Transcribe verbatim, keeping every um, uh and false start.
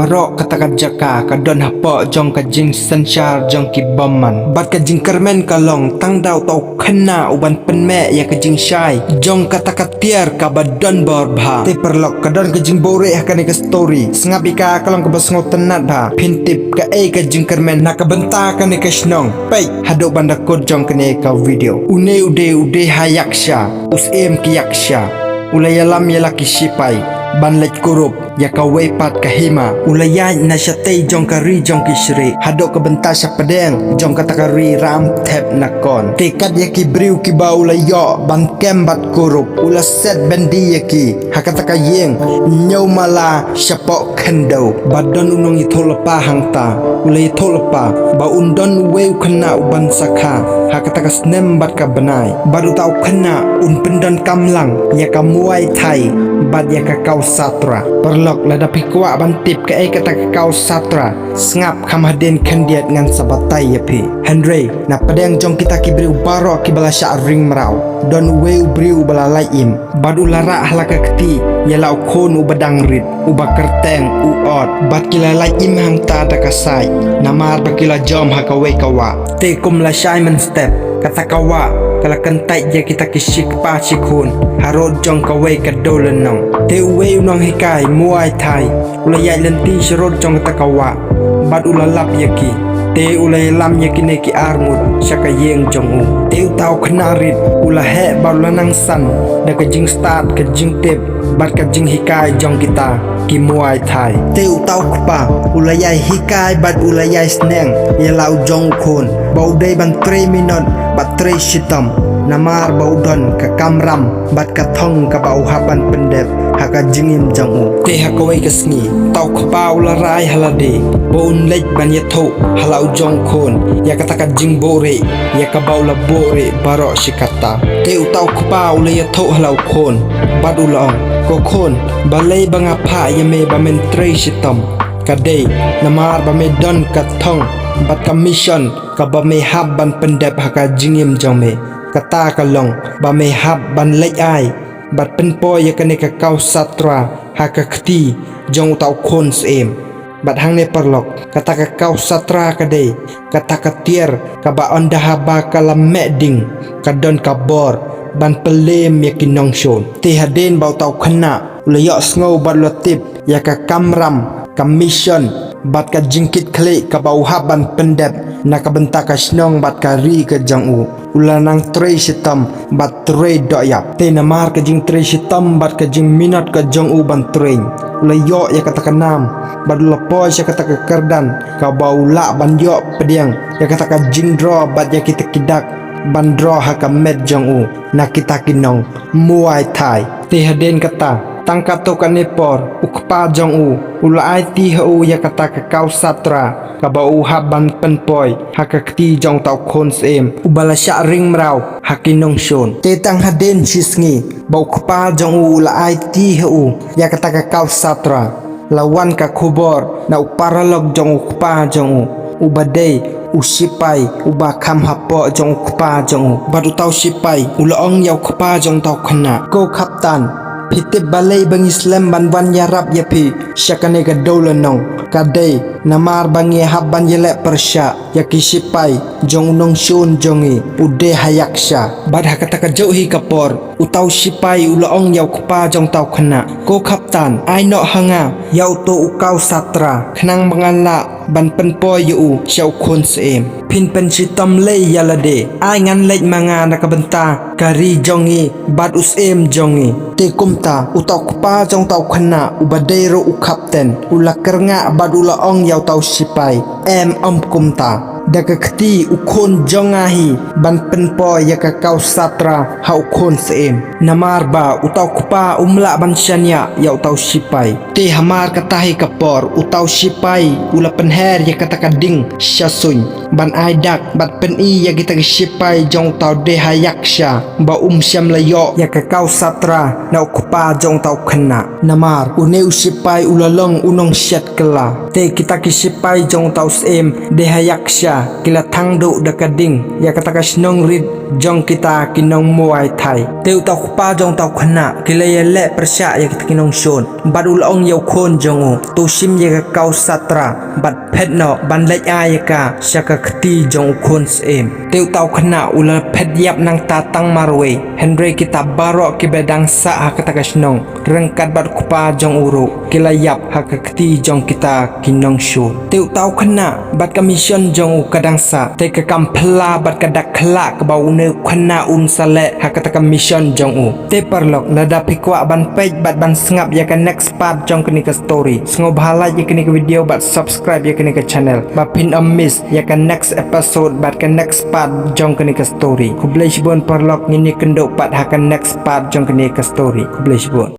Baroh kata ka jaka ka don hapoh jong ka jingsynshar jong ki bymman. Bad ka jingkyrmen ka long tang da uta u khynnah u ban pynmeh ïa ka jingshai jong kata ka tiar kaba don bor bha. Te paralok, ka don ka jingbuhrieh ha kane ka story. Sngap ïa ka, ka long kaba sngewtynnat bha. Phin tip kaei ka jingkyrmen na ka bynta kane ka shnong. Peit haduh ban da kut jong kane ka video. Une u dei, u dei ha Yaksha, u syiem ki Yaksha. U la ïalam ïa la ki shipai ban leit kurup ïa kawei pat ka hima. U la ïaid na shatei jong ka ri jong ki Shri haduh ka bynta shapdeng jong kata ka ri Ram Thep Nakorn. Te kat ïa ki briew kiba u la ïoh ban kem bad kurup, u la set byndi ïa ki ha kata ka ïing Hynñiewmala shapoh khyndew. Ba don u nongïathuhlypa hangta, u la ïathuhlypa ba un don uwei u khynnah u ban sakha ha kata ka snem bad ka bnai. Bad uta u khynnah un pyndonkam lang ïa ka Muay Thai bad ïa ka Kaw Satra. Paralok, lada phi kwah ban tip kaei kata ka Kaw Satra, sngap, kham hadien khyndiat ngan sa batai ïa phi. Hynrei na pdeng jong kita ki briew baroh kiba la shah ring mraw, don uwei u briew uba la lait im bad u la rah ha la ka kti ïa la u khun uba dang rit, uba kyrteng u Ot. Bad ki la lait im hangta da ka sait namar ba ki la jom ha kawei ka wah. Te kum la shai mynstep, kata ka wah ka la kyntait ïa kita ki shi kpa shi khun harud jong kawei ka dewlynnong. Te uwei u nonghikai Muay Thai u la ïaid lynti sharud jong kata ka wah bad u la lap ïa ki. Te u la ïalam ïa kine ki arngut sha ka ïing jong u. Te uta u khynnah rit u la heh bad u la nang san da ka jingstad, ka jingtip bad ka jinghikai jong kita ki Muay Thai. Te uta u kpa u la ïai hikai bad u la ïai sneng ïa la u jong u khun ba u dei ban trei minot bad trei shitom, namar ba u don ka kamram bad ka thong kaba u hap ban pyndep ha ka jingim jong u. Te ha kawei ka sngi, uta u kpa u la rai ha lade ba un leit ban ïathuh ha la u jong u khun ïa kata ka jingbuhrieh ïa kaba u la buhrieh baroh shi katta. Te uta u kpa u la ïathuh ha la u khun bad u la ong, "Ko khun, balei ba nga phah ïa me ba men trei shitom? Ka dei namar ba me don ka thong bad ka mission kaba me hap ban pyndep ha ka jingim jong me. Kata ka long ba me hap ban leit ai bad pynpoi ïa kane ka Kaw Satra ha ka kti jong uta u khun syiem." Bad hangne paralok, kata ka Kaw Satra ka dei kata ka tiar kaba ynda haba ka la meh ding, ka don ka bor ban pynlem ïa ki nongshun. Te hadien ba uta u khynnah u la ïohsngew bad u la tip ïa ka kamram, ka mission bad ka jingkitkhlieh kaba u hap ban pyndep na ka bynta ka shnong bad ka ri ka jong u, u la nang trei shitom bad trei dohïap. Te namar ka jingtrei shitom bad ka jingminot ka jong u ban trei, u la ïoh ïa kata ka nam bad u la poi sha kata ka kyrdan kaba u lah ban ïoh pdiang ïa kata ka jingdro bad ïa kita ki dak ban dro ha ka met jong u na kita ki nong Muay Thai. Te hadien kata, tang katto katne por, u kpa jong u u la aiti ha u ïa kata ka Kaw Satra kaba u hap ban pynpoi ha ka kti jong uta u khun syiem uba la shah ring mraw ha ki nongshun. Te tang hadien shi sngi ba u kpa jong u u la aiti ha u ïa kata ka Kaw Satra, la wan ka khubor na u paralok jong u kpa jong u, uba dei u shipai uba kham hapoh jong u kpa jong u. Bad uta u shipai u la ong ïa u kpa jong uta u khynnah, "Ko khaptan, phi tip balei ba ngi slem ban wan ïarap ïa phi sha kane ka dewlynnong? Ka dei namar ba ngi hap ban ïaleh pyrshah ïa ki shipai jong u nongshun jong ngi, u Dehayaksha." Bad ha kata ka juh hi ka por, uta u shipai u la ong ïa u kpa jong uta u khynnah, "Ko khaptan, ai noh ha nga ïa uto u Kaw Satra khnang ba ngan lah ban pynpoi ïa u sha u khun syiem. Phin pynshitom lei ïa lade, ai ngan leit ma nga na ka bynta ka ri jong ngi bad u syiem jong ngi." Te kumta, uta u kpa jong uta u khynnah uba dei ruh u khaptan u la kyrngah bad u la ong ïa uta u shipai, "Em, ym kumta. Da ka kti u khun jong nga hi ban pynpoi ïa ka Kaw Satra ha u khun syiem." Namar ba uta u kpa um lah ban shaniah ïa uta u shipai. Te hamar kata hi ka por, uta u shipai u la pynher ïa kata ka ding sha suiñ ban ai dak bad pyni ïa kita ki shipai jong uta u Dehayaksha ba um shym la ïoh ïa ka Kaw Satra na u kpa jong uta u khynnah. Namar une u shipai u la long u nongshet kylla. Te kita ki shipai jong uta u syiem Dehayaksha ki la thang duh da ka ding ïa kata ka shnong rit jong kita ki nong Muay Thai. Te uta u kpa jong uta u khynnah ki la ïaleh pyrshah ïa kita ki nongshun bad u la ong ïa u khun jong u, to shim ïa ka kaw satra bad phet noh ban leit ai ïa ka sha ka kti jong u khun syiem. Te uta u khynnah u la phet ïap nangta tang marwei, hynrei kita baroh kiba dang sah ha kata ka shnong ryngkat bad u kpa jong u ruh ki la ïap ha ka kti jong kita ki nongshun. Te uta u khynnah bad ka mission jong u ka dang sah, te ka kam phylla bad ka dak khlak kaba une u khynnah un sa leh ha kata ka mission jong u. Te paralok, lada phi kwah ban peit bad ban sngap ïa ka next part jong kane ka story, sngewbha like ïa kane ka video bad subscribe ïa kane ka channel ba phin ym miss ïa ka next episode bad ka next part jong kane ka story. Khublei shibun paralok, ngin ïakynduh pat ha ka next part jong kane ka story. Khublei shibun.